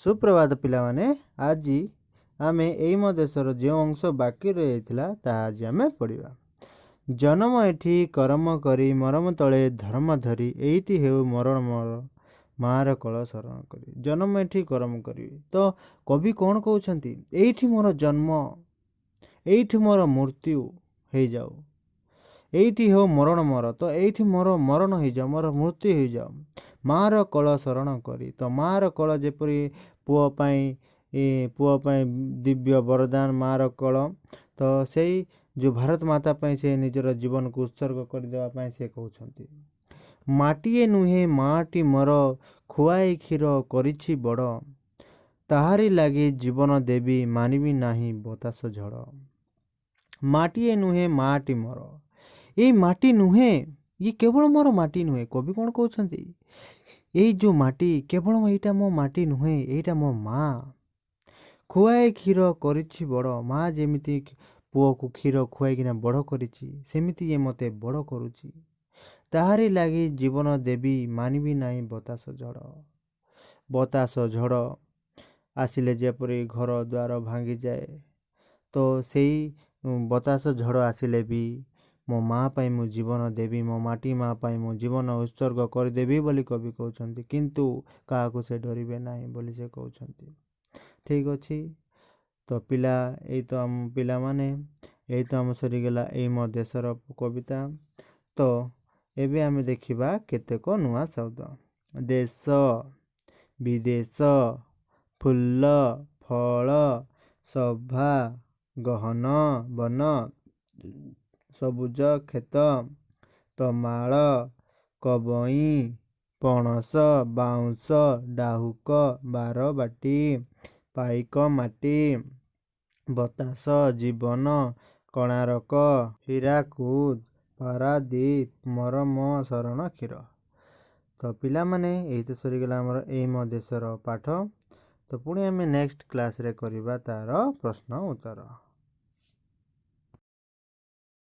ସୁପ୍ରଭାତ ପିଲାମାନେ। ଆଜି ଆମେ ଏଇ ମୋ ଦେଶର ଯେଉଁ ଅଂଶ ବାକି ରହିଯାଇଥିଲା, ତାହା ଆଜି ଆମେ ପଢ଼ିବା। ଜନମ ଏଠି କରମ କରି, ମରମ ତଳେ ଧର୍ମ ଧରି, ଏଇଠି ହେଉ ମରଣ ମୋର, ମାଆର କୋଳ ଶରଣ କରି। ଜନମ ଏଠି କରମ କରିବି। ତ କବି କ'ଣ କହୁଛନ୍ତି? ଏଇଠି ମୋର ଜନ୍ମ, ଏଇଠି ମୋର ମୃତ୍ୟୁ ହେଇଯାଉ, ଏଇଠି ହେଉ ମରଣ ମୋର। ତ ଏଇଠି ମୋର ମରଣ ହେଇଯାଉ, ମୋର ମୃତ୍ୟୁ ହେଇଯାଉ, ମାଆର କୋଳ ଶରଣ କରି। ତ ମାଆର କୋଳ ଯେପରି ପୁଅ ପାଇଁ ଦିବ୍ୟ ବରଦାନ ମାଆର କୋଳ, ତ ସେଇ ଯେଉଁ ଭାରତ ମାତା ପାଇଁ ସେ ନିଜର ଜୀବନକୁ ଉତ୍ସର୍ଗ କରିଦେବା ପାଇଁ ସେ କହୁଛନ୍ତି। ମାଟିଏ ନୁହେଁ ମାଆଟି ମୋର, ଖୁଆଇ କ୍ଷୀର କରିଛି ବଡ଼, ତାହାରି ଲାଗି ଜୀବନ ଦେବି, ମାନିବି ନାହିଁ ବତାସ ଝଡ଼। ମାଟିଏ ନୁହେଁ ମାଆଟି ମୋର, ଏଇ ମାଟି ନୁହେଁ, ଇଏ କେବଳ ମୋର ମାଟି ନୁହେଁ। କବି କ'ଣ କହୁଛନ୍ତି? ଏଇ ଯେଉଁ ମାଟି, କେବଳ ଏଇଟା ମୋ ମାଟି ନୁହେଁ, ଏଇଟା ମୋ ମା। ଖୁଆଇ କ୍ଷୀର କରିଛି ବଡ଼। ମା ଯେମିତି ପୁଅକୁ କ୍ଷୀର ଖୁଆଇକିନା ବଡ଼ କରିଛି, ସେମିତି ଇଏ ମୋତେ ବଡ଼ କରୁଛି। ତାହାରି ଲାଗି ଜୀବନ ଦେବି, ମାନିବି ନାହିଁ ବତାସ ଝଡ଼। ବତାସ ଝଡ଼ ଆସିଲେ ଯେପରି ଘର ଦ୍ୱାର ଭାଙ୍ଗିଯାଏ, ତ ସେଇ ବତାସ ଝଡ଼ ଆସିଲେ ବି ମୋ ମା ପାଇଁ ମୁଁ ଜୀବନ ଦେବି, ମୋ ମାଟି ମା ପାଇଁ ମୁଁ ଜୀବନ ଉତ୍ସର୍ଗ କରିଦେବି ବୋଲି କବି କହୁଛନ୍ତି। କିନ୍ତୁ କାହାକୁ ସେ ଡରିବେ ନାହିଁ ବୋଲି ସେ କହୁଛନ୍ତି। ଠିକ୍ ଅଛି ତ ପିଲା, ଏଇ ତ ଆମ ପିଲାମାନେ, ଏଇ ତ ଆମ ସରିଗଲା ଏଇ ମୋ ଦେଶର କବିତା। ତ ଏବେ ଆମେ ଦେଖିବା କେତେକ ନୂଆ ଶବ୍ଦ। ଦେଶ, ବିଦେଶ, ଫୁଲ, ଫଳ, ସଭା, ଗହନ ବନ, ସବୁଜ କ୍ଷେତ, ତମାଳ, କବଇଁ, ପଣସ, ବାଉଁଶ, ଡାହୁକ, ବାରବାଟୀ, ପାଇକ ମାଟି, ବତାସ, ଜୀବନ, କୋଣାର୍କ, ହୀରାକୁଦ, ପାରାଦ୍ୱୀପ, ମରମ, ଶରଣ, କ୍ଷୀର। ତ ପିଲାମାନେ, ଏଇ ତ ସରିଗଲା ଆମର ଏଇ ମୋ ଦେଶର ପାଠ। ତ ପୁଣି ଆମେ ନେକ୍ସଟ କ୍ଲାସ୍ରେ କରିବା ତାର ପ୍ରଶ୍ନ ଉତ୍ତର।